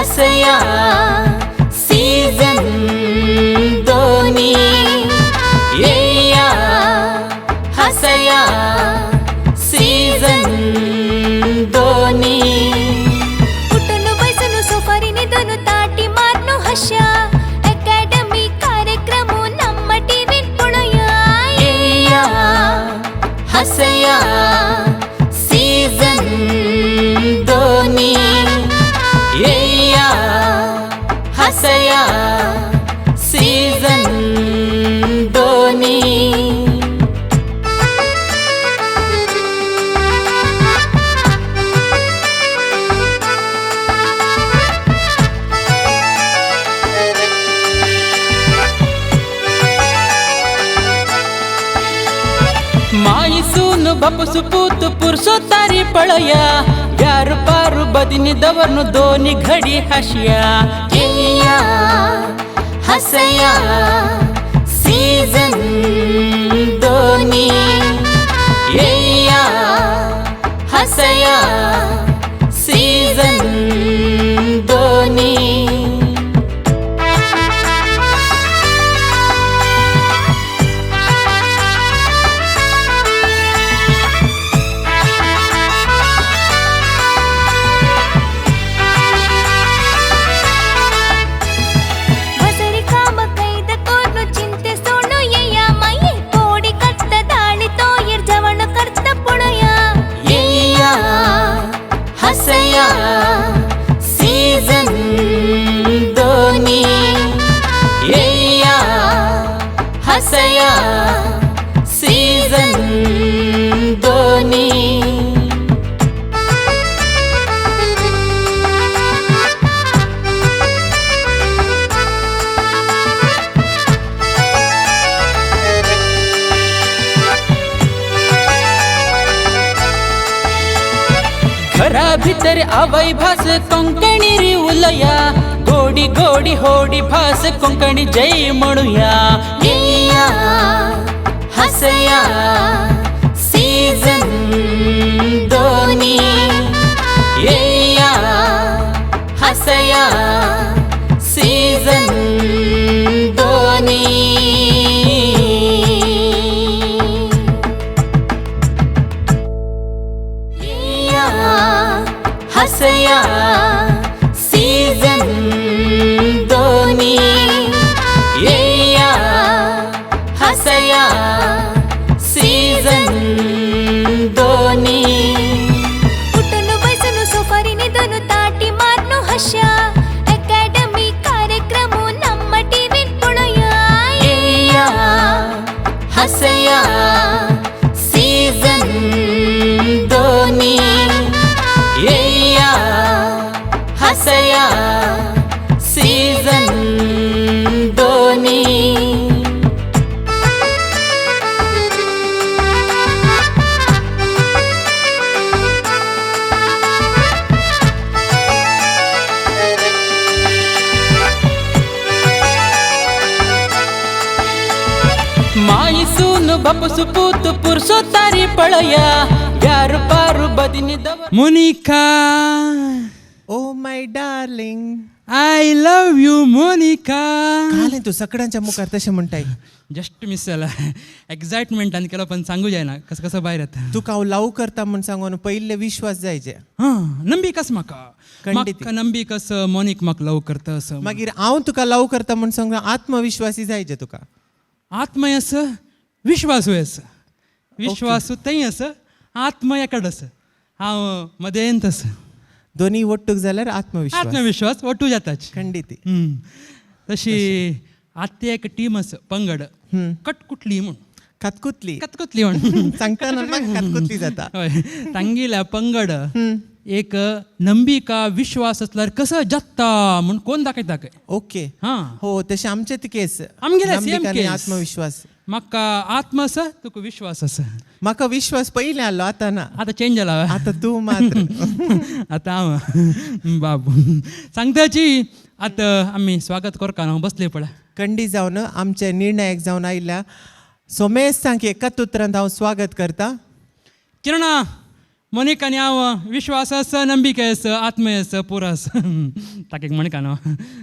हसया season दोनी. येया हसया season दोनी. उठून बसून सोफारीने दोन ताटी मारनो हशा अकॅडमी कार्यक्रम ನಮ್ಮ ಟಿವಿ ಪುಣಯ. येया हसया सीझन दोनी. येया हसया सीझन दोनी. माईसून बापसु पूत पुरसो तारी पळया व्यार पारू बदिनी दवरनु दोनी घडी हशिया. येया हसया सीझन दोनी. येया हसया सीझन दोनी. वसरी काम कैद कोर्नु चिंते सोडू येया माये कोडी कट्ट दाळी तोयर जवण करत पुणया. येया हसया सीझन दोनी. येया हसया सीझन दोनी. घरा भितर आवय भास कोंकणी री उलया गोडी गोडी होडी भास कोंकणी जय म्हणूया. येया हसया सीझन दोनी. येया हसया सीझन दोनी. येया हसया सीझन दोनी. येया हसया सीझन दोनी. उठून बसून सोफारीने दोन ताटी मारनो हशा अकॅडमी कार्यक्रम ನಮ್ಮ ಟಿವಿ ಪುಣಯ. येया हसया सीझन दोनी. येया हसया सीझन दोनी. माईसून बापसु पूत पुरसो तारी पळया व्यार पारू बदिनी दवर. Monica, oh my darling, I love you Monica. काल तू सगळ्यांच्या मुखार तशें म्हणटाय. जस्ट मिस जाला एक्सायटमेंटान केलो पण सांगू जायना कसं कसं भायर येता. तुका हांव लव करता म्हूण सांगून पयले विश्वास जायचे. हां, नंबिकाच म्हाका. खंडीत. म्हाका नंबिकस मोनीक म्हाका लव करता असं. मागीर हांव तुका लव करता म्हूण सांगून आत्मविश्वासी जायचे तुका. आत्मय आस विश्वासूय आस, विश्वासू थंय आस, आत्मय एकाड आसा, हांव मदेंत आसा. दोनी ಒಟ್ಟುಗ್ जाल्यार आत्मविश्वास. आत्मविश्वास ಒಟ್ಟು जाताच. खंडीत. तशी आत्ते एक टीम आसा पंगड कटकुटली म्हूण. कातकुतली. कटकुतली म्हूण. सांगता म्हाका कातकुतली जाता. हय, तांगेल्या पंगड एक नंबिका विश्वास असल्यार कसो जाता म्हूण कोण दाखयता काय. ओके. हां. हो, तशें आमचे ती केस. आमगेले सेम नंबिका आनी केस. आत्मविश्वास. म्हाका आत्म आसा, तुका विश्वास आसा. म्हाका विश्वास पयलीं आसलो, आतां ना. आतां चेंज जाला. आतां तूं मात्र. आतां हांव बाबू सांगताची आतां आमी स्वागत करता हांव बसले पळय. कंडी जावन आमचे निर्णायक जावन आयिल्ल्या सोमेस्तांक एकाच उतरांत हांव स्वागत करता. किरणा मोनिका आनी हांव विश्वास आसा, नंबिके आसा, आत्मय आसा, पुरो आसा. ताका एक म्हणका न्हू.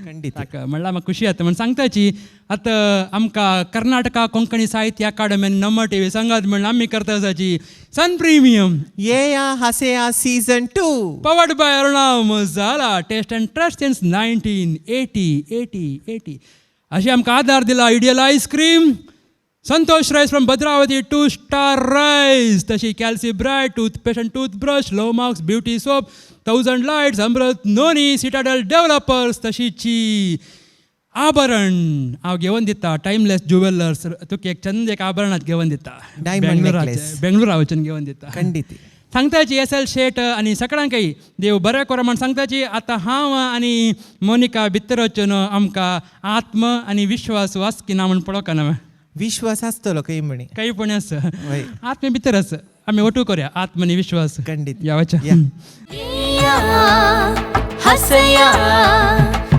खंडीत. ताका म्हणल्यार म्हाका खुशी जाता म्हण सांगताची. आतां आमकां कर्नाटका कोंकणी साहित्य अकादमीन नम्बर टीव्ही सांगात म्हण आमी करता आसाची सन प्रिमियम येया Haseya season 2 powered by Aruna Masala, taste and trust since 1980 80 80. अशें आमकां आदार दिला ideal ice cream, Santosh rice from Bhadravati, 2 star rice, तशी Calci Bright toothpaste and toothbrush, low marks beauty soap, 1000 lights, Amrit noni, Citadel developers, तशीची आभरण हांव घेवन दिता टायमलेस jewellers, तुका एक चंद एक आभरणात घेवन दिता. Diamond necklace. बेंगळुरा वचून घेवन दिता. खंडीत. सांगताची एस एल शेट आनी सगळ्यांकय देव बरें करो म्हण सांगताची. आतां हांव आनी मोनिका भितर वचून आमकां आत्म आनी विश्वास वाचकी ना म्हण पळोवका ना. विश्वास आसतलो खंय म्हणी. काही पण आसा. वय. आत्मे भितर आसा. आमी ओटू करया आत्म आनी विश्वास. खंडीत. या वचा. या. हसया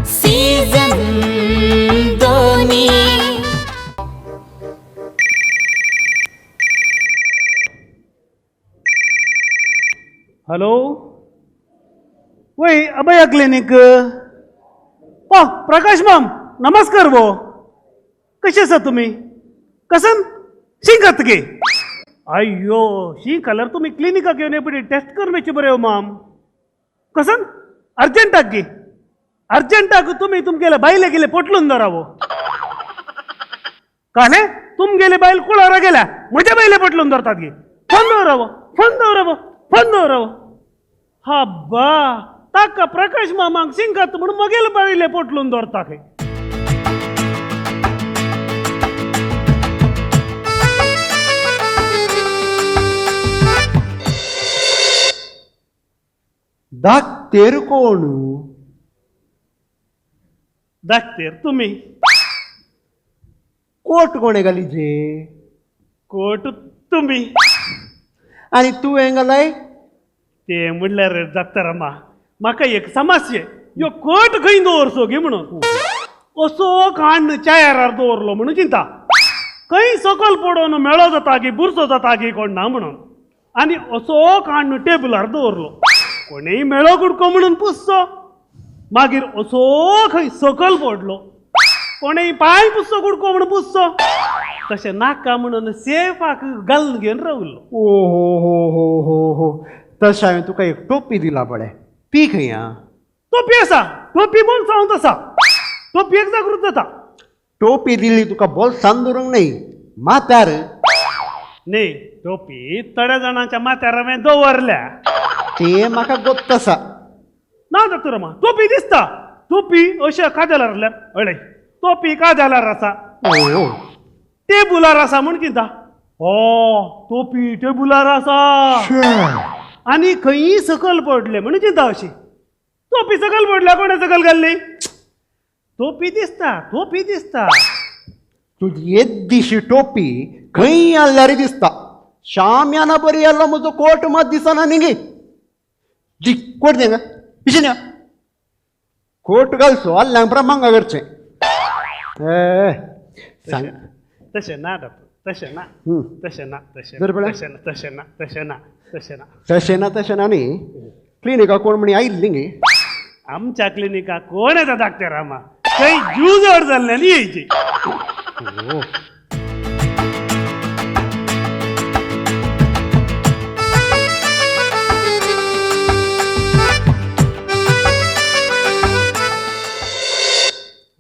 सीझन 2. हॅलो, वय अभया क्लिनिक. ओ प्रकाश माम नमस्कार. वो कसे आसा तुमी? कसन शीं खात गे? अय्यो शीं खाल्यार तुमी क्लिनिकाक येवन पळय टेस्ट करून येवचे बरें माम. कसन अर्जंटाक गे? अर्जंटाक तुमी तुमगेले बायले गेले पोटलून दवरावो. काले तुमगेले बायल कुळारा गेल्या, म्हज्या बायले पोटलून दवरतात गे. फोन दवरावो, फोन दवरावो, फोन दवरावो. हाब्बा ताका प्रकाश मामाक शिंगात म्हणून मगेले बायले पोटलून दवरता खंय. दाक्तेर कोण? दाक्तेर तुमी. कोट कोणे घालीजे? कोट तुमी. आनी तूं घालाय? ते म्हणल्यार डॉक्टरामा म्हाका एक समस्या, ह्यो कोट खंय दवरचो गे म्हणून. असो काण्ण चायरार दवरलो म्हणून चिंता, खंय सकयल पडोवन मेळो जाता गी बुरसो जाता गी कोण ना म्हणून. आनी असो काण्ण टेबलार दवरलो, कोणेय मेळो कुडको म्हणून पुसचो. मागीर असो खंय सकयल पडलो, कोणेय पांय पुसचो कुडको म्हणून पुसचो. तशें नाका म्हणून सेफाक घालून घेवन रावलो. ओ हो हो हो हो हो, तशें हांवें तुका एक टोपी दिला पळय, ती खंय आ? टोपी आसा, टोपी बोल्सांत आसा, टोपयेक जागृत जाता. टोपी दिली तुका बोल्सान दवरूंक न्हय, माथ्यार. न्ही, टोपी थोड्या जाणांच्या माथ्यार हांवें दवरल्या. ते म्हाका गोत्त आसा. ना डॉक्टर मा, टोपी दिसता, टोपी अशें कादेलार आसल्यार अळय टोपी कादेलार आसा, टेबुलार आसा म्हूण चिंता. ओ टोपी टेबुलार आसा आनी खंयी सकयल पडले म्हणून चिंता. अशी टोपी सकयल पडल्या, कोणें सकयल घाल्ली? टोपी दिसता, टोपी दिसता. तुजी येद्दीशी टोपी खंय आसल्यार दिसता. शाम्याना बरी आसलो म्हजो कोट मात दिसना न्ही. जी कोट दी हांगा, पिशेन या. कोट घालचो आल्ल्यांक प्रमांगा करचें. ए सांग. तशें ना डॉक्टर, तशें ना, तशें ना, तशें तशें ना, तशें ना, तशें ना, तशें ना, तशें ना, तशें ना. न्ही क्लिनिकाक कोण म्हणी आयिल्ली न्ही? आमच्या क्लिनिकाक कोण येता डॉक्टर आमा, थंय ज्यूजर जाल्ले न्ही येयची.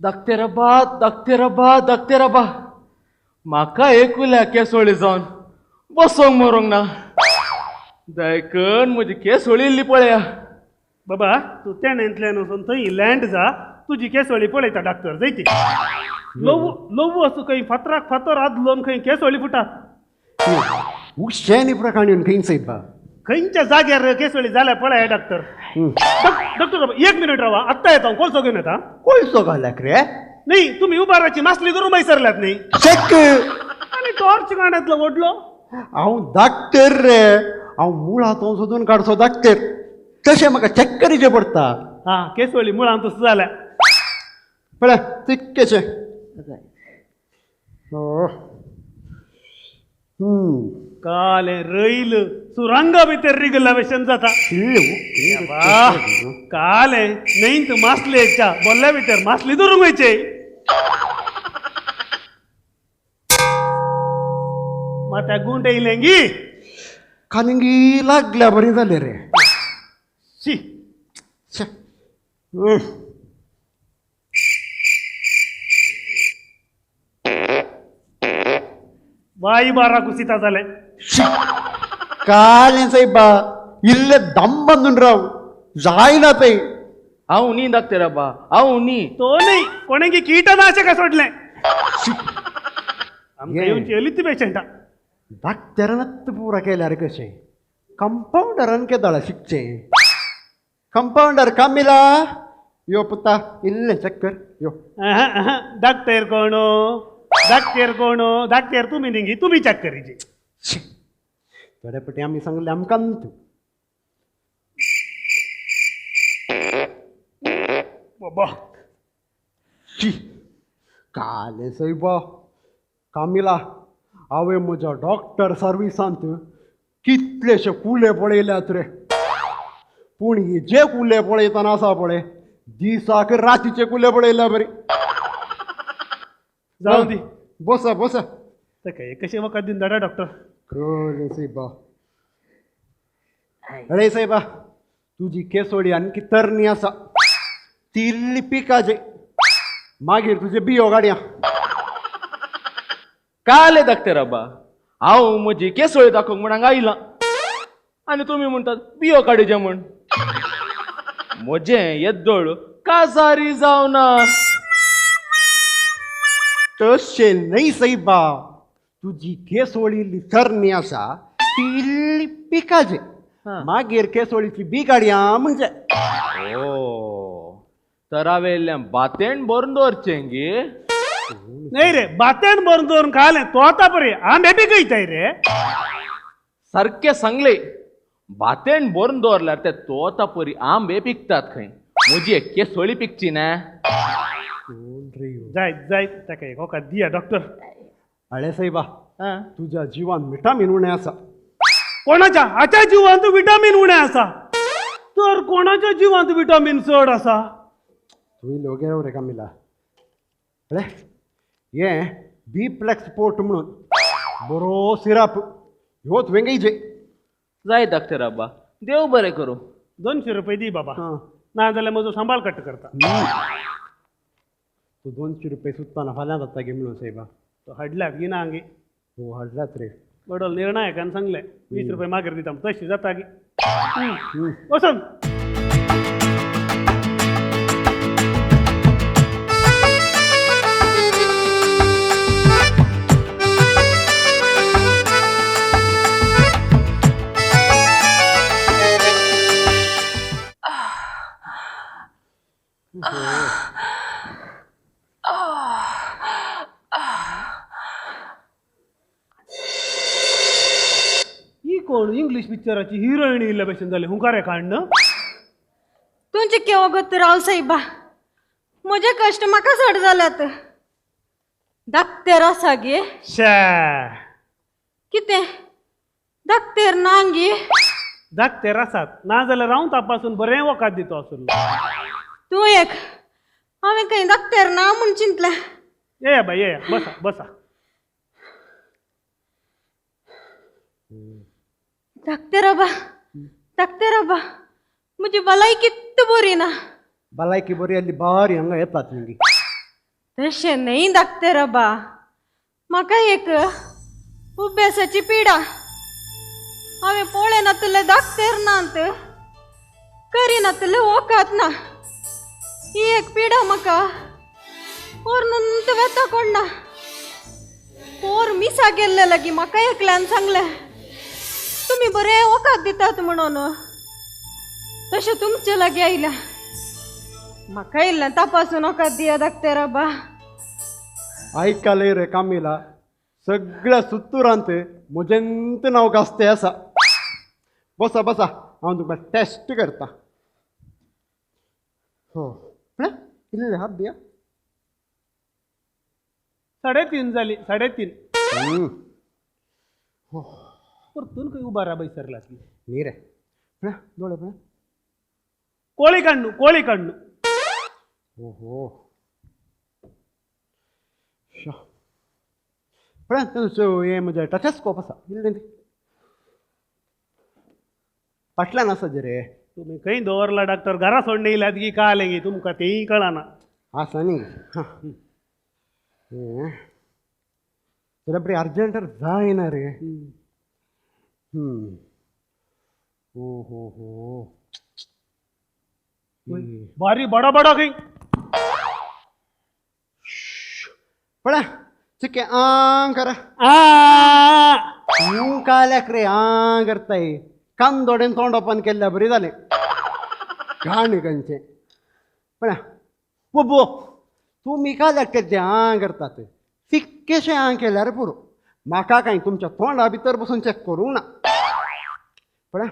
दाक्तेरबा, दाक्तेरबा, दाक्तेरबा, म्हाका एकूल्या केसोळी जावन बसोंक मरोंक ना. दयकन म्हजी केसोळी इल्ली पळया. बाबा तूं तेणेंतल्यान वचून थंय लँड जा, तुजी केसोळी पळयता डॉक्टर जयती. ल्हवू ल्हवू असो खंय फातराक फातर आदलोन खंय केसोळी फुटा. उशें प्रकाण येवन खंय सयत बा? खंयच्या जाग्यार केसोळी जाल्या पळय डॉक्टर. डॉक्टर एक मिनिट रावा, आत्तां येता हांव, कोळसो घेवन येता. कोळसो घाल्याक रे? न्ही तुमी उबाराची मासली धरून बैसरल्यात न्ही. चेक. आनी टॉर्च गाण्यातलो व्हडलो. हांव डॉक्टर रे, हांव मुळांत सोदून काडचो डॉक्टर. तशें म्हाका चॅक करीचें पडटा. आं केसोळी मुळांत तशें जाल्या पळय तितकेचें. काल रयल सुरंगा भितर रिगला भशेन जाता. काले न्हंयत मासलेच्या बोल्ल्या भितर मासली धरूंक वयचे. मात्या गुंट येयलेंगी कालिंगी लागल्या बरी जाले रे. शी बाई बारा कुसिता जाले. कालें सायबा इल्ले दम बांदून राव जायना ते. हांव न्ही दाखते राबा, हांव न्ही. तो न्ही कोणें कीटनाशक सोडलें. आमकां येवची येयली ती पेशंटा. डाक्टरानच पुरा केल्यार कशें, कंपावंडरान केदाळा शिकचें. कंपावंडर कामिला यो पुता इल्लें चक्कर यो. डॉक्टर कोण डॉक्टर कोण डॉक्टर तुमी न्ही, तुमी चेक करीचे. थोडे पटी आमी सांगलें आमकां तूं बाबा. शी कालें सायबा कामिला हांवें म्हज्या डॉक्टर सर्विसांत कितलेशे कुले पळयल्यात रे, पूण हे जे कुले पळयतना आसा पळय दिसाक रातीचे कुले पळयल्या बरी. जावं दी, बसा बसा. ताका कशें वखद दिवन धाडा डॉक्टर. खरें सायबा. अरे सायबा तुजी केसोडी आणखी तरणी आसा, ती इल्ली पिकाचे मागीर तुजे बियो गाडया. काले दाखते राबा, हांव म्हजी केसोळी दाखोवंक म्हण हांगा आयलां आनी तुमी म्हणटात बियो काडीचे म्हण. म्हजें येद्दोळ काजारी जावना. तशें न्हय सायबा, तुजी केसोळी इल्ली तरणी आसा ती इल्ली पिकाचे मागीर केसोळीची बी काडया म्हणजे. ओ तर हांवें इल्लें बातेण भरून दवरचें गे. न्हय रे, बातेण भरून दवरून खालें तो आतां बरें आंबे बी गयताय रे. सारकें सांगलें, बातेण भरून दवरल्यार ते तोता परी आंबे पिकतात खंय, म्हजी एक केसोळी पिकची ना. जायत जायत ताका एक वखद दिया डॉक्टर. अळे सायबा तुज्या जिवान विटामीन उणें आसा. कोणाच्या हाच्या जिवांत विटामीन उणें आसा तर कोणाच्या जिवांत विटामीन चड आसा? तुवें लोगे रे कामिला. अळे हें बी प्लेक्स पोर्ट म्हणून बरो सिरप ह्यो तुवें घेयचे. जाय डॉक्टर आबा, देव बरें करूं. 200 रुपये दी बाबा, ना जाल्यार म्हजो सांबाळ कट करता. तूं 200 रुपये सुत्ताना फाल्यां जाता गे म्हणून सायबा. तो हाडल्यात गी ना गे? हो हाडल्यात रे. बडोल निर्णायकान सांगलें 20 रुपये मागीर दिता, तशी जाता गी. वचून कोण इंग्लिश पिक्चराची हिरोईन इल्ले भशेन जाले हुंकारे काडण. तुमचे केव्हा गत राव साहेबा, म्हजे कश्ट म्हाका चड जाल्यात. दाक्तेर आसा गे? शे कितें दाक्तेर ना गे? दाक्तेर आसात, ना जाल्यार हांव तपासून बरें वखद दितो आसलो. तूं एक हांवें खंय दाक्तेर ना म्हूण चिंतलें. येया बाय येया, बसा बसा. दाक्तेर आबा, दाक्तेर आबा, म्हजी भलायकी कितली बरी ना. भलायकी बरी आसली बारी हांगा येतात मागीर. तशें न्हय दाक्तेर आबा, म्हाका एक उभ्यासाची पिडा. हांवें पळयनातले दाक्तेर नात, करिनातले वखद ना. ही एक पिडा म्हाका पोरनून वेता कोण ना. पोर मिसा गेल्ले लागीं म्हाका एकल्यान सांगलें तुमी बरें वखद दितात म्हणून, तशें तुमचे लागीं आयल्या. म्हाका इल्लें तपासून वखद दिया दाक्तेर आबा. आयकलें रे कामिला, सगळ्या सुत्तुरांत म्हजेंत नांव गाजतें आसा. बसा बसा, हांव तुमकां टेस्ट करता. हो इल्लें हात दिया. 3.5 जाली, 3.5. हो परतून खंय उबारा बैसरला ती. न्ही रे, दोळे पळय. कोळी काडणू, कोळी काडणू. ओहो पळय हें म्हजें टचस्कोप आसा, इल्लें फाटल्यान आसा जे रे. तुमी खंय दवरला डॉक्टर? घरा सोडून येयल्यात की काल गी तुमकां तेंय कळना. आसा न्ही. हां जाल्यार बरें अर्जंट जायना रे. ओ हो हो बारी बडो बडो खंय. पळय चिके आं करा. तूं काल्याक रे आं करताय. कान दोडेन तोंड ओपन केल्ल्या बरी जालें. घाण खंयचें. पळय बो तुमी काल्याक तेजें आं करतात. फिक्केशें आं केल्यार पुरो. म्हाका कांय तुमच्या तोंडा भितर बसून चॅक करूंक ना. पळय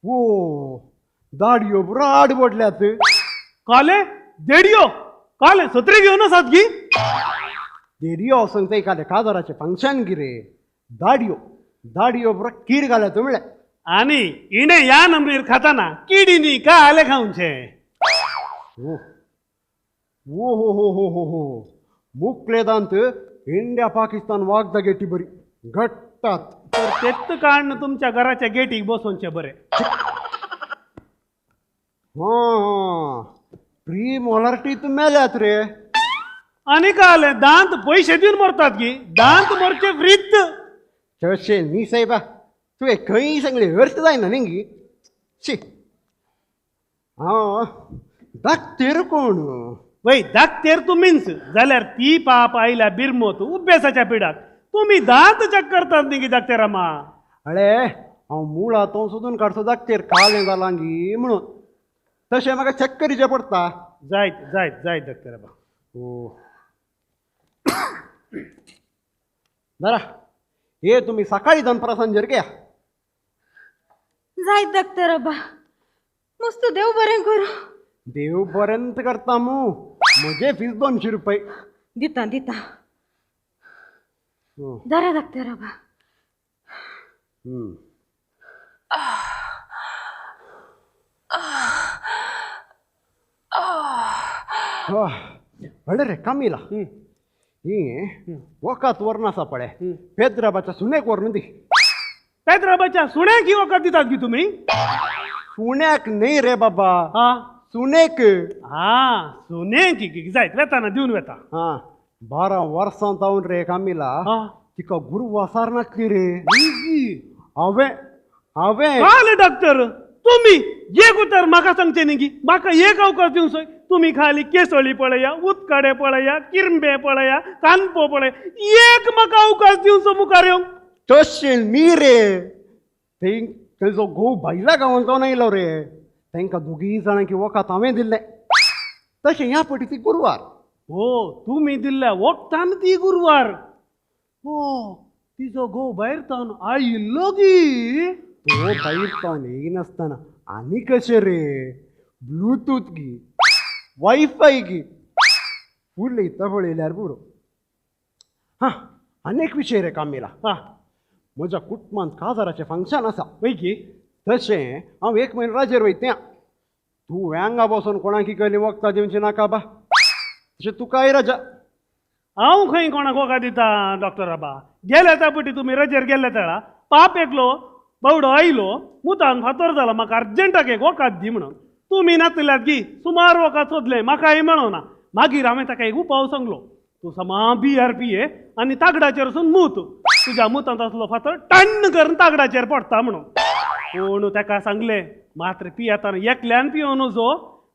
ओ दाडयो ब्राड पडल्यात. काले देडयो काले सत्री घेवन आसात की? देडयो सांगता काले काजाराचें फंक्शन गिरे. दाडयो दाडयो बरो कीड घाल्यात म्हणलें. आनी इणे ह्या नंबरीर खाताना किडीनी काले खावचें. ओ ओ हो हो हो हो हो मुकले दांत इंडिया पाकिस्तान वागदा गेटी बरी घट्टात. तर तेच काडून तुमच्या घराच्या गेटीक बसोवचें बरें. हां प्री मोलार टीथ मेल्यात रे. आनी काले दांत पयशे दिवन मरतात की? दांत मरचे फ्रीत. तशें न्ही सायबा, तुवें खंय सांगलें अर्थ जायना न्ही गी. शी हां दाखतेर कोण? वय दाखतेर तुमीच जाल्यार ती पाप आयल्या बिरमोत उब्यासाच्या पिडाक. तुमी दांत चॅक करतात न्ही गी दाखतेरामा? अळे हांव मुळां तो सोदून काडचो दाखतेर कालें जालां गी म्हणून. तशें म्हाका चॅक करीचें पडटा. जायत जायत जायत दाखतेराबा. ओ जरा हे तुमी सकाळी दनपरां सांजेर घ्या. जायत डॉक्टर आबा, मस्त देव बरें करूं. देव बरें करता मू. म्हजे फीस 200 रुपये. दिता दिता. धरा डॉक्टर आबा. व्हडलें रे कामिला, ही वखद व्हरून आसा पळय पेद्राबाच्या सुनेक व्हरून दी. पेद्राबाच्या सुण्याक ही वखद दितात की तुमी? सुण्याक न्ही रे बाबा, सुनेक. हां सुनेक जायत वेताना दिवन वेता. हां 12 वर्सां जावन रे कामिला, तिका गुरवासार नासली रे. हांवें हांवें काल डॉक्टर तुमी एक उतर म्हाका सांगचें न्ही की म्हाका एक अवकाश दिवंक सोय. तुमी खाली केसोळी पळया, उदकाडे पळया, किरंबे पळया, कानपो पळया, एक म्हाका अवकाश दिवचो मुखार येवंक. तशें न्ही रे, तेजो घोव भायल्या गांवांत जावन आयलो रे. तांकां दोगीय जाणांक वखद हांवें दिल्लें. तशें ह्या पटी ती गुरवार. हो तुमी दिल्ल्या वखदान ती गुरवार. हो तिचो घोव भायर तावन आयिल्लो गी? तो भायर तावन येयनासतना आनी कशें रे, ब्लुतूथ गी वायफाय गी उलयता पळयल्यार पुरो. हां आनी एक विशय रे कामिला. हां म्हज्या कुटुंबांत काजाराचें फंक्शन आसा. वय की? तशें हांव 1 म्हयनो राजेर वयता. तूं वेंगा बसून कोणाक कसली वखदां दिवची नाका बा. तशें तुकाय रजा. हांव खंय कोणाक वखद दिता डॉक्टर आबा? गेल्या त्या पटी तुमी रजेर गेल्ले तेळा पाप एकलो बावडो आयलो मुतान फातर जाला, म्हाका अर्जंटाक एक वखद दी म्हणून. तुमी नातल्यात गी सुमार वखद सोदलें म्हाकाय मेळना. मागीर हांवें ताका एक उपाव सांगलो, तूं समा बियर पिये आनी तागडाचेर वचून मूत, तुज्या मुतांत आसलो फातर टण्ण करून तागडाचेर पडटा म्हणून. पूण ताका सांगलें मात्र पियेतना एकल्यान पियोवन वचो,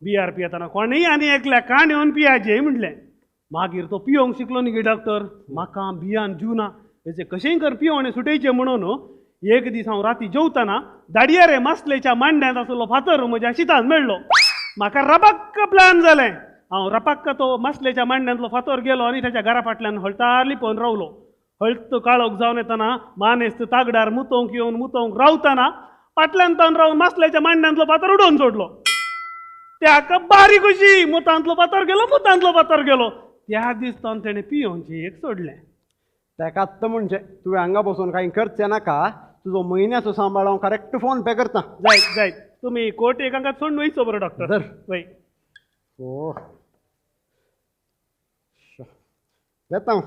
बियर पियेतना कोणूय आनी एकल्या काण येवन पियाचे म्हणलें. मागीर तो पियोंक शिकलो न्ही गी डॉक्टर, म्हाका बियान दिवना हेचे कशेंय कर पियोवणे सुटयचें म्हणून. एक दीस हांव राती जेवतना दाडयेरे मासलेच्या मांड्यांत आसलो फातर म्हज्या शितान मेळ्ळो. म्हाका रबाक्क प्लॅन जालें. हांव रपाक्क तो मासलेच्या मांड्यांतलो फातर गेलो आनी ताच्या घरा फाटल्यान हळतार लिपोवन रावलो. हळत काळोख जावन येतना मानेस्त तागडार मुतोवंक येवन मुतोवंक रावतना फाटल्यान तावन रावन मासलेच्या मांड्यांतलो फातर उडोवन सोडलो. त्याका बारीक अशी मुतांतलो फातर गेलो, मुतांतलो फातर गेलो. त्या दीस तावन तेणें पियोवचें एक सोडलें. तेकाच म्हणजे तुवें हांगा बसून कांय करचें नाका. तुजो म्हयन्याचो सांबाळ हांव करेक्ट फोन पे करता. जायत जायत तुमी कोट एक हांगा सोडून वयचो बरो डॉक्टर. वय ओ येता हांव.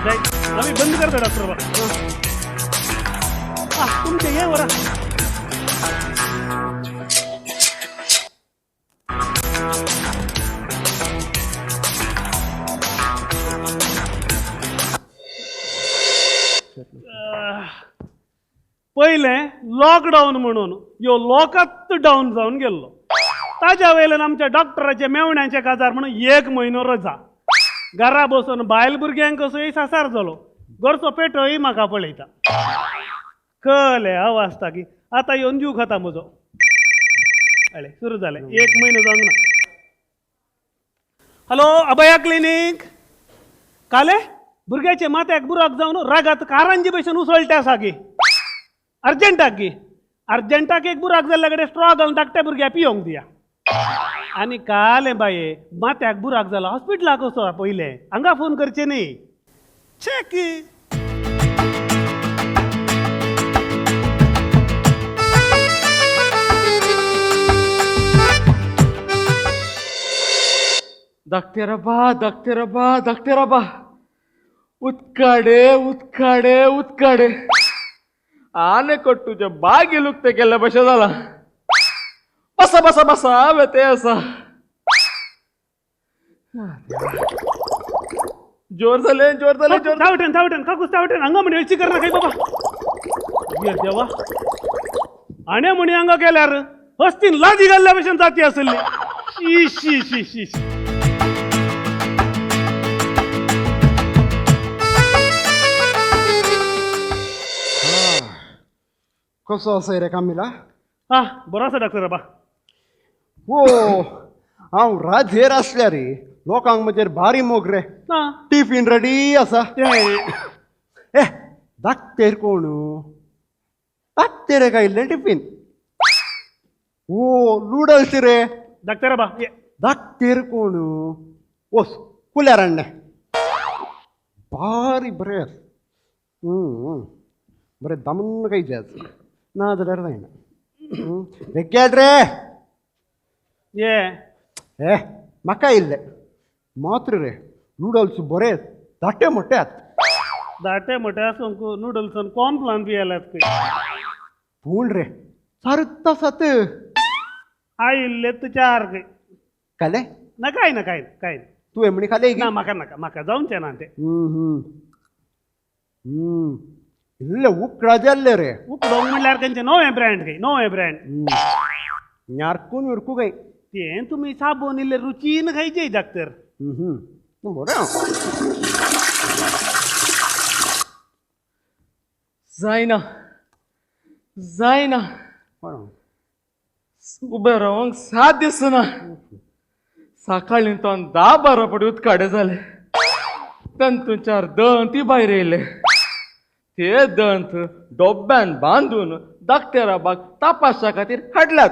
जायत आमी बंद करता डॉक्टर बा. तुमचें हें व्हरा. पयलें लॉकडावन म्हणून ह्यो लोकात डावन जावन गेल्लो. ताज्या वयल्यान आमच्या डॉक्टराचे मेवण्याचे काजार म्हणून एक म्हयनो रजा. घरा बसून बायल भुरग्यांक कसोय सासार जालो. घरचो पेटोय म्हाका पळयता. कळ्ळें अवस्था की आतां येवन जीव खाता म्हजो. अळे सुरू जालें. एक म्हयनो जावंक ना. हॅलो अभया क्लिनीक. काले भुरग्याचे माथ्याक बुराक जावन रागात कारांजी भशेन उसळटे आसा गी. अर्जंटाक गी. अर्जंटाक एक बुराक जाल्ल्या कडेन स्ट्रॉ घालून धाकट्या भुरग्याक पियोंक दिया. आनी कालें बाये माथ्याक बुराक जाला हॉस्पिटलाक वचो पयलें. हांगा फोन करचें न्ही. चेक धाकटेराबा धाकटेराबा धाकटेराबा उदकाडे उदकाडे उदकाडे आनेकट्टूचे बागी लुकते केल्ले भशेन जाला. बसा बसा बसा वेते आसा. जोर जाले जोर जाले जोर. धांवटेन धांवटेन काकूस धांवटेन हांगा म्हण वेळची करना काय बाबा. देवा आणे म्हणी हांगा केल्यार हस्तीन लादी घाल्ल्या भशेन जाती आसली. शी शी शी शी. कसो आसा रे कामिला? हा बरो आसा डॉक्टर बाबा. ओ हांव राजेर आसल्या रे लोकांक म्हजेर भारी मोग रे. टिफिन रेडी आसा. ए धाकटेर कोण? धाकटेर काय इल्लें टिफिन. ओ नूडल्स रे. डॉक्टर बाबा धाकटेर कोण? ओस कुल्यार हाडलें भारी बरें. बरें दामून खायचें आज ना जाल्यार जायना. बेगीन रे. ये ए म्हाका इल्लें मात्र रे नूडल्स बरे धाटे मोठे आत. धाटे मोठे आसूंक नूडल्सान कॉर्न प्लान बी आल्यात खंय. पूण रे सारत आसात. आयिल्ले तूं चार खंय. खालें ना काय ना काय काय तुवें म्हणी खालें? ना म्हाका नाका म्हाका जावचें ना तें. इल्ले उकडाचे आसले रे. उकडोंक म्हणल्यार खंयचें नवें ब्रँड खंय. नवें ब्रँड न्यारकून विरकू खंय. तें तुमी साबून इल्ले रुचीन खायचे डॉक्टर. बरें जायना जायना उबें रावंक सात दिसना. सकाळीं तो 10-12 पडी उदकाडे जाले. तातूंत चार दंत भायर येयले. ते दंत डोब्यान बांदून धाकटेराबाक तपासा खातीर हाडल्यात.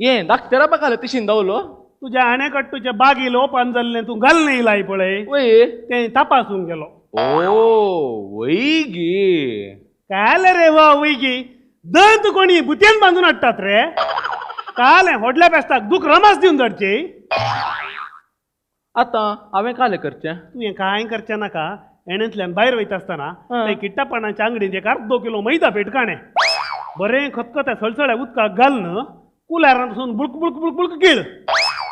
ये धाकटेराबाक आले तिशीन धांवलो. तुज्या आणेकट्टूच्या बागील ओपन जाल्लें तूं घालून येयलाय पळय. वय तें तपासूंक गेलो. ओ वय गी. काल रे वा वय गी. दंत कोणी भुतेन बांदून हाडटात रे. काल व्हडल्या पेस्ताक दूख रमास दिवन धाडची. आतां हांवें कालें करचें? तुवें कांय करचें नाका. एणेंतल्यान भायर वयता आसतना थंय किट्टापणाच्या आंगडीन एक अर्दो किलो मैदा पेटकाणें बरें खतखतें सळसळ्या उदकाक घालून कुल्यारान वचून बुळक बुळक बुळक बुळक गिळ.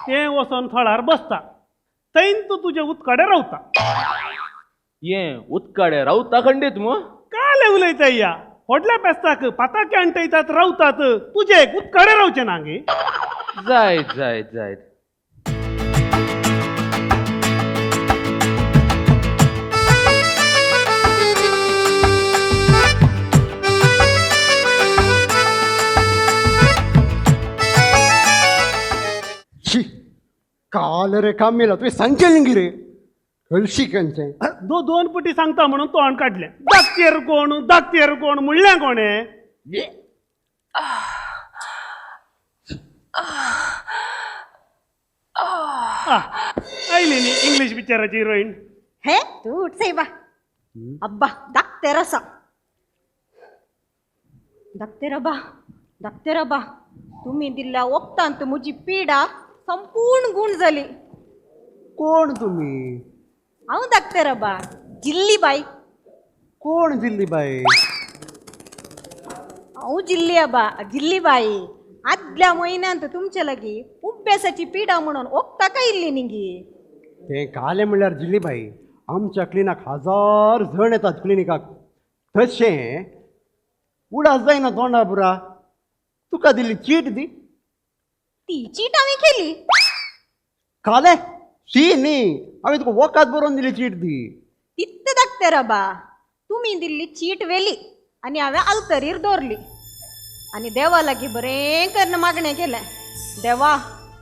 तें वचोन थळार बसता. थंय तूं तुजें उदकाडे रावता. हें उदकाडे रावता खंडीत मू? कालें उलयता या. व्हडल्या पेस्ताक पाताके आणटयतात रावतात. तुजें उदकाडे रावचें ना गे. जायत जायत जायत. काल रे कामिला तुवें सांगचें न्ही रे. हळशी खंयचें दोन पटी सांगता म्हणून तोंड काडलें. दाखतेर कोण दाखतेर कोण म्हणलें कोणें? आयली न्ही इंग्लीश पिक्चराची हिरोईन. हे तूं उठ सायबा. अब्बा दाखतेर आसा. दाखतेर आबा, दाखतेर आबा, तुमी दिल्ल्या वखदांत म्हजी पिडा संपूर्ण गूण जाली. कोण तुमी? हांव दाखतेर आबा, जिल्ली बाई. कोण जिल्ली बाई? हांव जिल्ली आबा, जिल्ली बाई. आदल्या म्हयन्यांत तुमचे लागीं उब्यासाची पिडा म्हणून वखदां इल्ली न्ही. तें कालें म्हणल्यार जिल्ली बाई, आमच्या क्लिनाक हजार जण येतात क्लिनिकाक. तशें उडास जायना तोंडा पुरा. तुका दिल्ली चीट दी. ती चीट हांवें केली. कालें शी न्ही, हांवें तुका वखद बरोवन दिली चीट दी. तित्त दाखतेर आबा, तुमी दिल्ली चीट व्हेली आनी हांवें आल्तरीर दवरली आनी देवा लागीं बरें करून मागणें केलें, देवा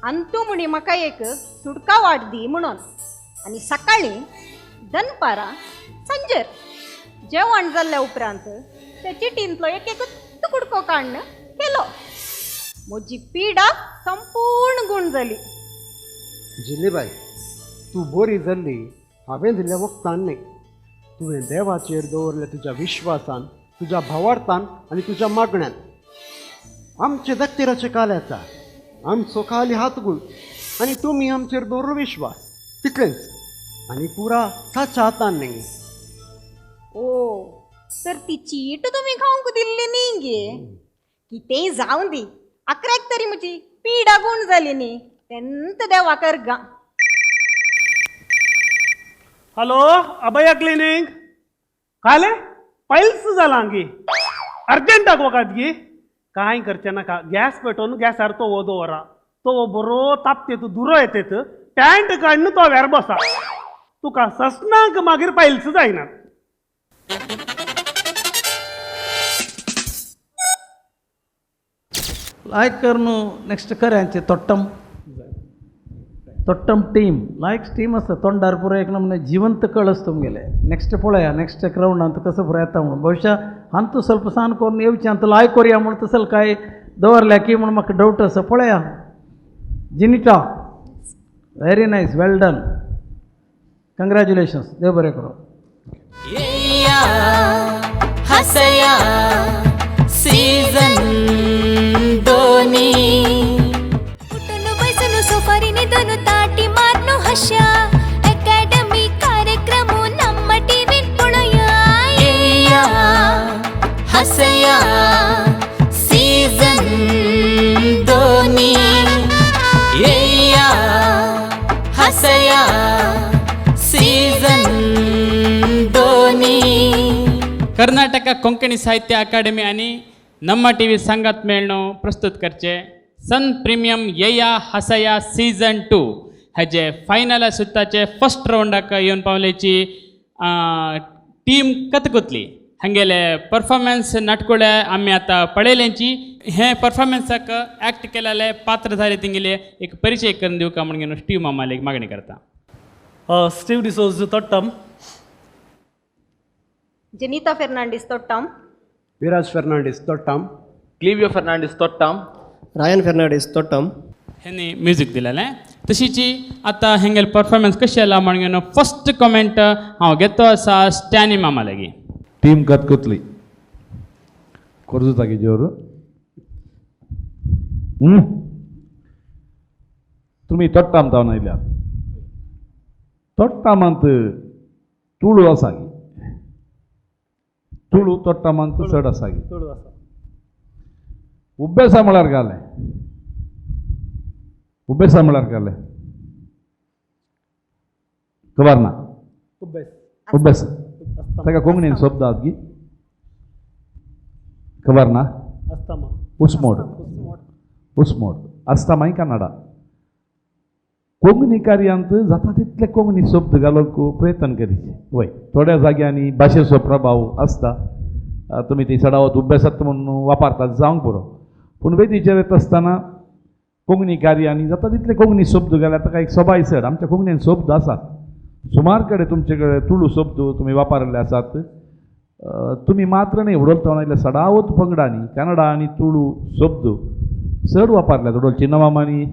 अंतू म्हणी म्हाका एक सुटका वाट दी म्हणून. आनी सकाळीं दनपारां सांजेर जेवण जाल्ल्या उपरांत त्या चिटींतलो एक एक कुडको काडून केलो. म्हजी पिडा संपूर्ण गूण जाली. जिल्लीबाई, तूं बरी जाल्ली हांवें दिल्ल्या वखदान न्ही, तुवें देवाचेर दवरल्या तुज्या विश्वासान, तुज्या भावार्थान आनी तुज्या मागण्यान. आमचे दत्तेराचे काल येता, आमचो खाली हातगुण आनी तुमी आमचेर दवरलो विश्वास, तितलेंच. आनी पुरा ताच्या हातान न्ही. ओ तर ती चीट तुमी खावंक दिल्ली न्ही गे. कितेंय जावं दी, अकराक तरी म्हजी पिडा गूण जाली न्ही, तेन्ना देवा करगा. हॅलो अभया क्लिनीक. कालें पायल्स जालां गी, अर्जंटाक वखद गी. कांय करचें नाका, गॅस पेटोवन गॅसार तोवो दवरा, तोवो बरो तापतेत दुरो येतेत, पॅन्ट काडून तोव्यार बसा, तुका ससनाक मागीर पायल्स जायना. लायक करून नेक्स्ट खऱ्यांचे तोट्टम, तोट्टम टीम लायक टीम आसता तोंडार पुरो एक नमुने जिवंत कळस तुमगेले. नेक्स्ट पळया नेक्स्ट रावंडांत कसो पुरो येता म्हणून. भविश्या हांतू ಸ್ವಲ್ಪ सान करून येवचें आनी लायक करुया म्हणून तसल काय दवरल्या की म्हणून म्हाका डावट आसा. पळया Jinita, very nice, well done, congratulations, देव बरें करूं. हसया सीझन दोन्ही. उठून बसून सोफारीने दोन ताटी मारनो हशा अकॅडमी कार्यक्रम ನಮ್ಮ ಟಿವಿ ಪೊಳಯ. हसया सीझन दोन्ही. हसया सीझन दोन्ही. कर्नाटक कोंकणी साहित्य अकादमी आणि ನಮ್ಮ ಟಿವಿ संगत मेळणो प्रस्तुत करचे सन प्रिमियम येया हसया सीझन 2 हेजे फायनल सुत्ताचे फर्स्ट रावंडाक येवन पावलेची टीम कतकुतली. हांगेले परफॉर्मन्स नाटकुळे आमी आतां पळयल्यांची. हे परफॉर्मन्साक एक्ट केलेले पात्र जाले तेंगेले एक परिचय करून दिवका म्हणून स्टीव मामाले एक मागणी करता. स्टीव डिसोज तोट्टम, जनिता फेर्नांडीस तोट्टम, विराज फेर्नांडीस तोट्टम, क्लिवियो फर्नांडीस तोट्टम, रायन फेर्नांडीस तोट्टम. हेणी म्युजीक दिलेलें. तशीची आतां हेंगेले परफॉर्मन्स कशें आयला म्हणून फर्स्ट कमेंट हांव घेतो आसा स्टॅनी मामा लागीं. टीम कतकुतली ಕೊರ್ಜುತಾಗಿ ಜೋರು. तुमी तोट्टाम तावन आयल्यात. तोट्टामांत तुळू आसा गी, तुळू तोट्टामांत चड आसा गी. तुळू आसा. उब्बेसा म्हळ्यार घालें, उब्बेसा म्हळ्यार घालें खबर ना. उब्बेस, उब्बेस ताका कोंकणीन शब्द आहात गी खबर ना. अस्तमा, उस्मोड, उस्मोड अस्तमाय कन्नडा. कोंकणी कार्यांत जाता तितले कोंकणी शब्द घालूंक प्रयत्न करीचे. वय थोड्या जाग्यांनी भाशेचो प्रभाव आसता, तुमी ती चडावत उब्बेसात म्हणून वापरतात जावंक पुरो, पूण वेदीचेर येता आसतना कोंकणी कार्यांनी जाता तितले कोंकणी शब्द घाल्यार ताका एक सोबाय चड. आमच्या कोंकणीन शब्द आसात सुमार कडेन, तुमचे कडेन तुळू शब्द तुमी वापरिल्ले आसात. तुमी मात्र न्ही उडोलता आयल्या सडावत पंगडांनी कन्नडा आनी तुळू शब्द चड वापरल्यात. उडोल चिन्नमामांनी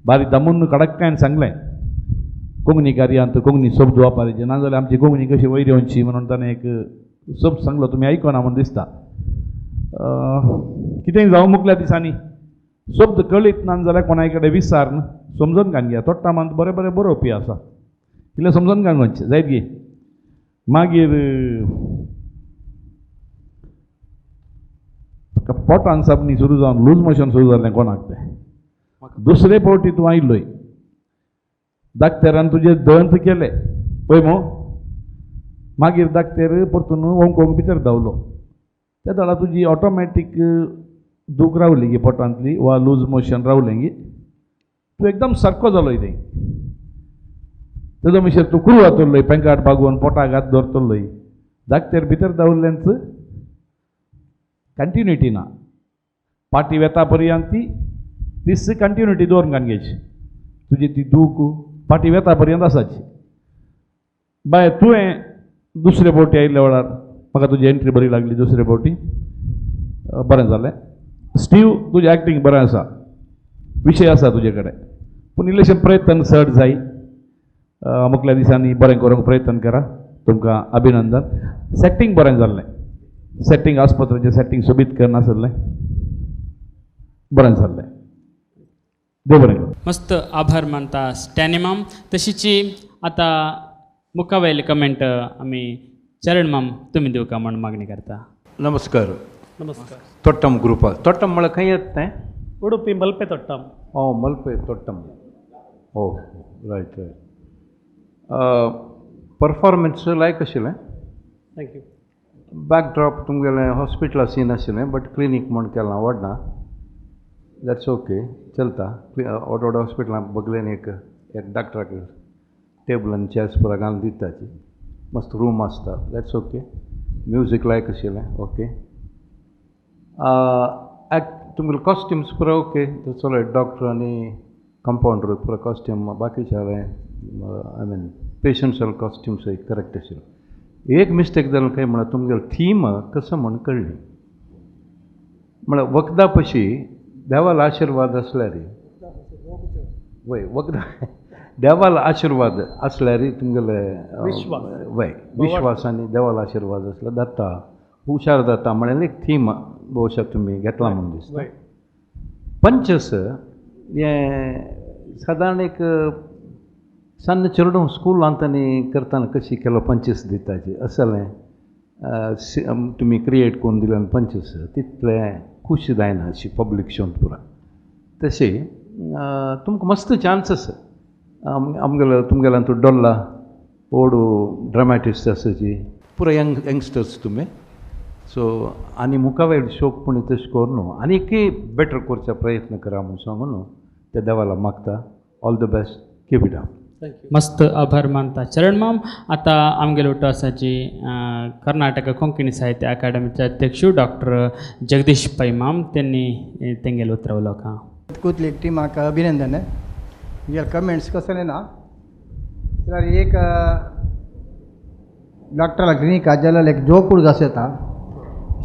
बारीक दमून कडककायन सांगलें. कोंकणी कार्यांत कोंकणी शब्द वापरायचे नाजाल्यार आमची कोंकणी कशी वयर येवची म्हणून ताणें एक शब्द सांगलो, तुमी आयकना म्हूण दिसता. कितेंय जावं मुखल्या दिसांनी शब्द कळीत ना जाल्यार कोणाय कडेन विचारून समजून घालून घेया. तोट्टामांत बरें बरें बरोवपी आसा, इल्लें समजून घालून वचचें जायत गी. मागीर पोटान साबणी सुरू जावन लूज मोशन सुरू जालें कोणाक तें. दुसरे फावटी तूं आयलोय, डाक्टरान तुजे दंत केले पळय मो. मागीर डाक्टर परतून ओंक भितर धांवलो, त्या वेळार तुजी ऑटोमॅटीक दूख रावली गी पोटांतली वा लूज मोशन रावलें गी, तूं एकदम सारको जालो तें. तेजो मिशेर तूं कुरू जातलोय, पेंकाट बागोवन पोटाक हात दवरतलोय. डाक्टर भितर धांवल्ल्यानच कंटिन्युटी ना, पाटी वेता पर्यंत ती तीच कंटिन्युटी दवरून घालून घेवची. तुजी ती दूख पाटी वेता पर्यंत आसाची. बाय तुवें दुसरे फावटी आयिल्ल्या वेळार म्हाका तुजी एंट्री बरी लागली, दुसरे फावटी बरें जालें. स्टीव तुजें एक्टींग बरें आसा, विशय आसा तुजे कडेन, पूण इल्लेशें प्रयत्न चड जाय. मुखल्या दिसांनी बरें करूंक प्रयत्न करा, तुमकां अभिनंदन. सेटींग बरें जाल्लें, सेटींग आस्पत्रेचें सेटींग सोबीत करनासलें, बरें जाल्लें. देव बरें करूं. मस्त आभार मानता स्टॅनी माम. तशीची आतां मुखावयले कमेंट आमी चरण माम तुमी दिवका म्हूण मागणी करता. नमस्कार. नमस्कार. तोट्टम ग्रुपा तोट्टम म्हळ्यार खंय येता तें? उडुपी मल्पे तोट्टम. ओ मल्पे तोट्टम, ओ रायट रायट. परफॉर्मन्स लायक आशिल्लें. Thank you. Backdrop तुमगेलें हॉस्पिटला सीन आशिल्लें, बट क्लिनीक म्हूण केलां व्हडना, that's okay चलता. व्हड व्हड हॉस्पिटलां बगलेन एक एक डॉक्टराक टेबल आनी चेयर्स पुरा घालून दिताची, मस्त रूम आसता, that's okay. Music लायक आशिल्लें, ओके. तुमगेले कॉस्ट्युम्स पुरा ओके, चलो डॉक्टर आनी कंपाउंडर पुरा कॉस्ट्यूम, बाकीचे I mean patients costumes correct आशिल्ले. एक मिस्टेक जालें काय म्हळ्यार तुमगेलो थीम कसो म्हूण कळ्ळी म्हळ्यार वखदा पशी देवालो आशिर्वाद आसल्यार, वय वखदां देवालो आशिर्वाद आसल्यार तुमगेले वय विश्वास आनी देवालो आशिर्वाद आसल्यार जाता, हुशार जाता म्हळ्यार एक थीम भोवशा तुमी घेतला म्हूण दिसता. पंचस हें सादारण एक सन्न चेडूं स्कुलांत आनी करतना कशी केलो पंचस दिताची असलें तुमी क्रिएट करून दिलें पंचस तितलें खूश जायना अशी पब्लीक शोन पुरा. तशें तुमकां मस्त चान्स आसा. आमगेलो तुमगेल्यान तूं डोल्ला ओडू ड्रामेटिस्ट आसाची पुरा यंगस्टर्स तुमी, सो आनी मुखावयर शोक पूण तशें करून न्हू आनीकय बेटर करचो प्रयत्न करा म्हूण सांगून न्हू त्या देवाला मागता. All the best, keep it up. मस्त आभार मानता चरण माम. आतां आमगेलो उठो आसाची कर्नाटक कोंकणी साहित्य अकादमीचे अध्यक्ष डॉक्टर जगदीश पै माम, त्यांनी तेंगेल उतरां उलोवंक. कुतली टिमाक अभिनंदन. म्हजे कमेंट्स कसले ना जाल्यार एक डॉक्टरा क्लिनिका जाल्यार एक जोकूड घास येता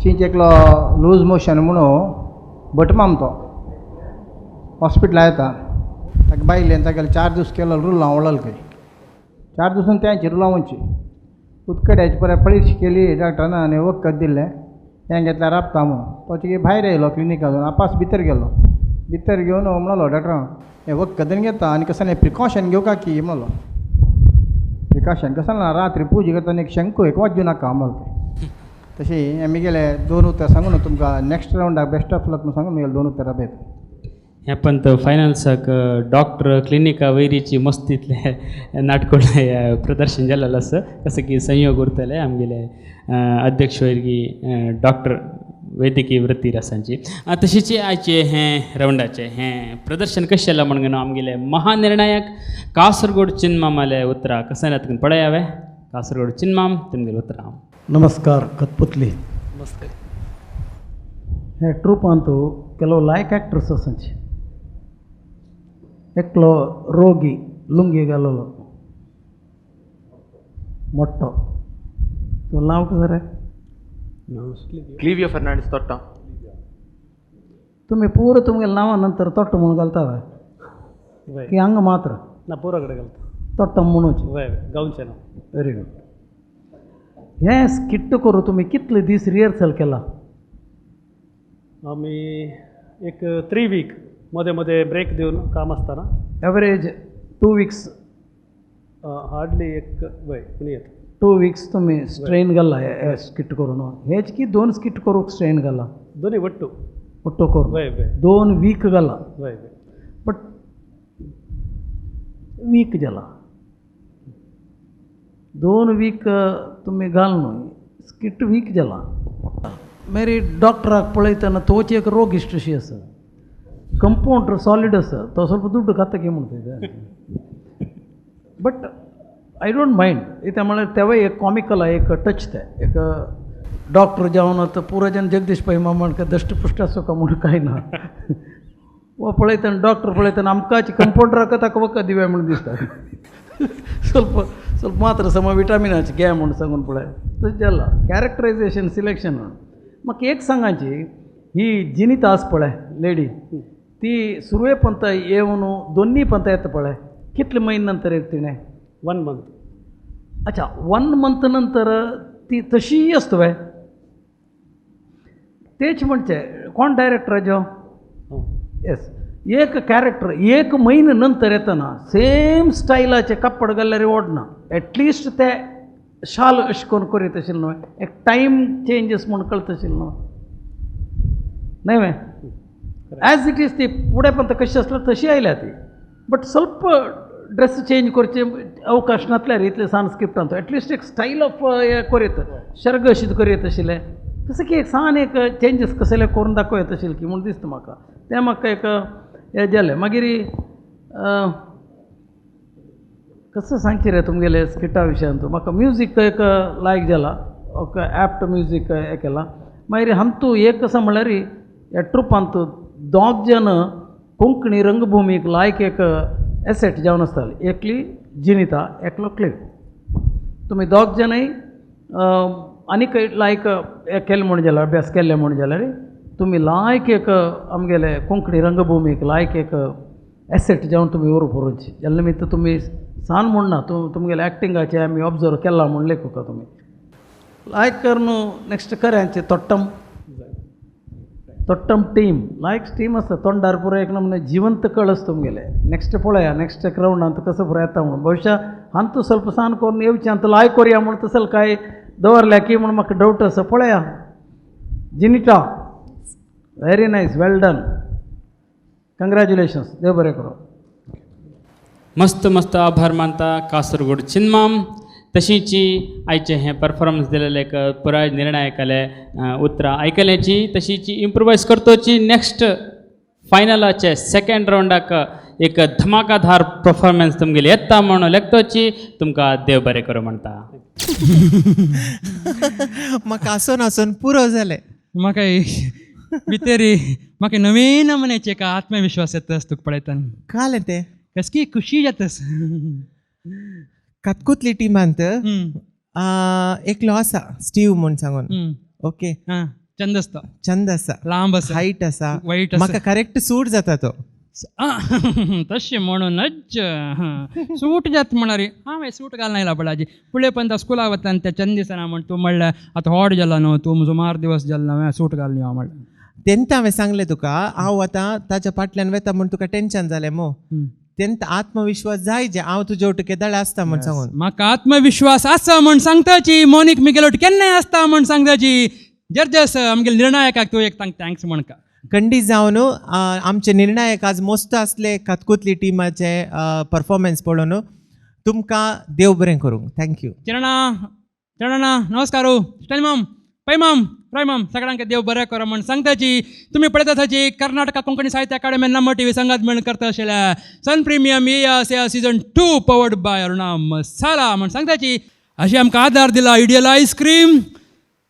शींच एकलो लूज मोशन म्हणून भटमाम तो हॉस्पिटला येता, ताका बायलेन तागेले 4 दीस केलो रुलां वळल खंय 4 दिसान तेंची रुलां वचची उदकड्याची परत परीक्षा केली डॉक्टरान आनी वखद दिल्लें हें घेतल्यार राबता म्हणून. तो चिके भायर येयलो क्लिनिकासून आपास भितर गेलो, भितर घेवन म्हणलो डॉक्टरान हें वखदन घेता आनी कसलें प्रिकॉशन घेवका की म्हणलो. प्रिकॉशन कसलें ना रात्री पुजा करतना एक शंकू एक वाजू नाका म्हणलो. तशें आमी गेले 2 उतरां सांगून तुमकां नेक्स्ट रावंडाक बेस्ट ऑफ लक सांगून म्हगेले 2 उतरां बेत. हें पंत फायनल्साक डॉक्टर क्लिनिका वैरीची मस्तींतले नाटकुळें प्रदर्शन जालेलें आसा, कसो की संयोग उरतले आमगेले अध्यक्ष वैरगी डॉक्टर वैद्यकीय वृत्तीर आसांची. तशीच आयचे हें रावंडाचें हें प्रदर्शन कशें जालां म्हण आमगेले महानिर्णायक कासरगोड चिन्मामाले उतरां कशें जाता पळयावे. कासरगोड चिन्माम तुमगेले उतरां. नमस्कार कतपुतली. नमस्कार. हे ट्रुपांत ಕೆಲವು लायक ಆ್ಯಕ್ಟರ್ಸ್ आसांची. एकलो रोगी लुंगी घाललो मोठो, तुजें नांव कितें रे? क्लिवियो फर्नांडीस तोट्टा. तुमी पुरो तुमगेले नांवा नंतर तोट्टा म्हणून घालता की हांगा मात्र ना पुरो कडेन घालता. तोट्टम म्हणूची. वय गांवचें नांव. Very good. हें स्किट्ट करूं तुमी कितले दीस रिहर्सल केला? आमी एक 3 वीक मदें मदें ब्रेक दिवन काम आसतना. Average 2 weeks. हार्डली एक वय म्हणूं येता. 2 वीक्स तुमी स्ट्रेन घाला हे स्किट करून. हेच की 2 स्किट करूंक स्ट्रेन घाला? दोनी वट्टू. वट्टू करून वय वय. 2 वीक घाला. वय वय. बट वीक जाला 2 वीक तुमी घाल न्हय स्किट वीक जाला. मागीर डॉक्टराक पळयतना तोच एक रोगिश्ट अशी आसा, कंपाउंडर सॉलीड आसा, तो ಸ್ವಲ್ಪ दुड्ड खाता की म्हणटा. But I don't mind. कित्याक म्हळ्यार तेवूय एक कॉमिकल एक टच ते एक डॉक्टर जावन आतां पुरो जन जगदीश पै मामा दश्टपुश्ट आसो काय म्हूण कांय ना. वो पळयतना डॉक्टर पळयतना आमकांच कंपाउंडराक ताका वखद दिवया म्हूण दिसता. ಸ್ವಲ್ಪ ಸ್ವಲ್ಪ मात्र सम विटामिनाचे घे म्हूण सांगून पळय तशें जाला. कॅरेक्टरायझेशन सिलेक्शन म्हाका एक सांगाची ही जिनिता आसा पळय लेडी ती सुरवे पंत येवन दोन्ही पंत येता पळय कितले म्हयने नंतर येता तिणें? 1 मंथ. अच्छा 1 मंथ नंतर ती तशी आसता वे? तेच म्हणचे कोण डायरेक्टर जो येस एक कॅरेक्टर 1 म्हयने नंतर येतना सेम स्टायलाचे कपड घाल्यार ओडना. एटलिस्ट ते शाल अशें करून करीत आशिल्लें न्हय एक टायम चेंजीस म्हूण कळटा आशिल्लें न्हय न्हय वे? एज it is ती फुडें पण कशी आसल्या तशी आयल्या ती. बट ಸ್ವಲ್ಪ ड्रेस चेंज करचे अवकाश नासल्यार इतले सान स्क्रिप्टान तो एटलिस्ट एक स्टायल ऑफ हें करीत शर्ग अशें करीत आशिल्लें तशें की एक सान एक चेंजीस कसले करून दाखोवं येता आशिल्लें की म्हूण दिसता म्हाका. तें म्हाका एक हें जालें. मागीर कसो सांगचें रे तुमगेले स्किटा विशयान तूं म्हाका म्युजीक एक लायक जाला, ओके एप्ट म्युजीक हें केलां. मागीर हांतू एक आसा म्हणल्यार ह्या ट्रुपांत दोग जन कोंकणी रंगभुमीक लायक एक एसेट जावन आसताली. एकली जिनिता एकलो क्लिव. तुमी दोग जनय आनीक लायक हें केलें म्हूण जाल्यार अभ्यास केल्ले म्हूण जाल्यार तुमी लायक एक आमगेले कोंकणी रंगभुमीक लायक एक एसेट जावन तुमी व्हरूंक पळोवची. जाल्या निमित्त तुमी सान म्हूण ना तुमगेले एक्टिंगाचे आमी ऑब्जर्व केला म्हूण लेखुका तुमी लायक करून नेक्स्ट कऱ्यांचे तोट्टम तोट्टम टीम लायक टीम आसता तोंडार पुरो एक नमुने जिवंत कळस तुमगेले. नेक्स्ट पळया नेक्स्ट रावंडांत कसो पुरो येता म्हणून भविश्या हांतू ಸ್ವಲ್ಪ सान करून येवचें आनी लायक करुया म्हूण तसो काय दवरल्या की म्हूण म्हाका डावट आसा. पळया Jinita very nice, well done, congratulations, देव बरें करूं. मस्त मस्त आभार मानता कासरगोड चिन्माम. तशींची आयचें हें परफॉर्मन्स दिलेलें एक पुराय निर्णायकाले उतरां आयकल्याची तशीची इम्प्रोवायज करतोची. नेक्स्ट फायनलाचे सेकेंड रावंडाक एक धमाकाधार परफॉर्मन्स तुमगेली येता म्हणून लेखतोची. तुमकां देव बरें करूं म्हणटा. म्हाका आसून आसून पुरो जालें. म्हाका भितरी म्हाका नवीन नमुन्याचे एक आत्मविश्वास येतास तुका पळयतना. कालें तें कसकी खुशी जातास. कातकुतली टिमांत एकलो आसा स्टीव म्हूण सांगून. ओके चंद आसता, चंद आसा, लांब आसा, हायट आसा, वायट आसा, म्हाका करेक्ट सूट जाता तो. तशें म्हणूनच सूट जाता म्हळ्यार हांवें सूट घालना येयला पळय फुडें पण स्कुलाक वता आनी त्या चंद दिसना म्हण तूं म्हणल्यार आतां हॉट जाला न्हू तूं सुमार दिवस जालो ना हांवें सूट घालना हांव म्हणलें. तेन्ना हांवें सांगलें तुका हांव आतां ताच्या फाटल्यान वेता म्हूण तुका टेंशन जालें मो. तेन्ना आत्मविश्वास जाय जे हांव तुजे वटेन केदळ आसता म्हूण सांगून. म्हाका आत्मविश्वास आसा म्हूण सांगताची मोनीक मिगेलो केन्नाय आसता म्हूण सांगताची. जर्जस आमगेले निर्णायकाक तूं एक thanks म्हणका. खंडीत जावन आमचे निर्णायक आज मस्त आसले कातकुतली टिमाचे परफॉर्मन्स पळोवन. तुमकां देव बरें करूं. Thank you. चरणा चरणा नमस्कार. स्टॅलिन पै माम राय माम सगळ्यांक देव बरें करो म्हण सांगताची. तुमी पळयता आसाची कर्नाटका कोंकणी साहित्य अकादमी नम्बर टी व्ही संगात मेळून करता आशिल्ल्या सन प्रिमियम ये season 2 powered by Aruna Masala म्हण सांगताची. अशी आमकां आदार दिला ideal ice cream,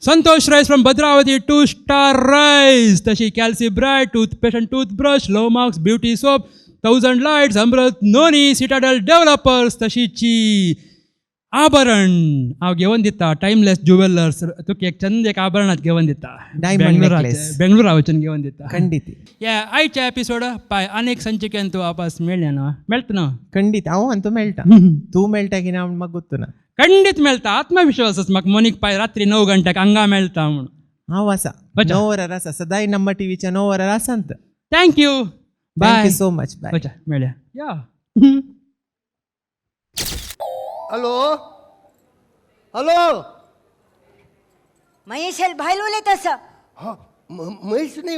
Santosh rice from Bhadravati 2 star rice, तशी कॅल्सी bright toothpaste and toothbrush, low marks beauty soap, 1000 lights, Amrit noni, Citadel developers, तशीची आभरण हांव घेवन दिता. टायमलेस ज्युवेलर्स तुका एक चंद एक आभरणात घेवन दिता. Diamond necklace. बेंगळुरा वचून घेवन दिता. खंडीत. या आयच्या एपिसोड पाय अनेक संचिकेन तूं वापस मेळ्ळें ना? मेळटा ना? खंडीत हांव आनी तूं मेळटा. तूं मेळटा की ना म्हाका गोत्तू ना. खंडीत मेळटा. आत्मविश्वास आसा म्हाका. मोनीक पाय रात्री 9 गंट्याक हांगा मेळटा म्हणून. हांव आसा 9 वरार आसा सदांय नम्मा टीव्हीच्या 9 वरार आसा. Thank you. Thank you so much. Bye. वचा मेळया. या. हॅलो हॅलो महेशाल भायल उलयत आसा. महेश न्ही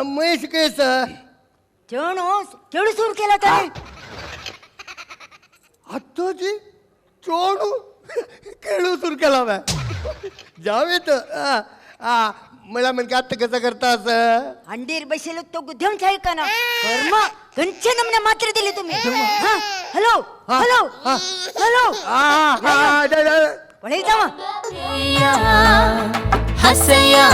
महेश कयसा चेडू केळू सूर केला ताणें. आत्ताची चोणू केळू सूर केला वे जावेत. मला म्हणजे आत्ता कसं करता असं अंडीर बसेल तो गुद्यम का ना कर्म कंचे नमने मात्र दिले तुम्ही. हॅलो हॅलो हॅलो पळयता हसया.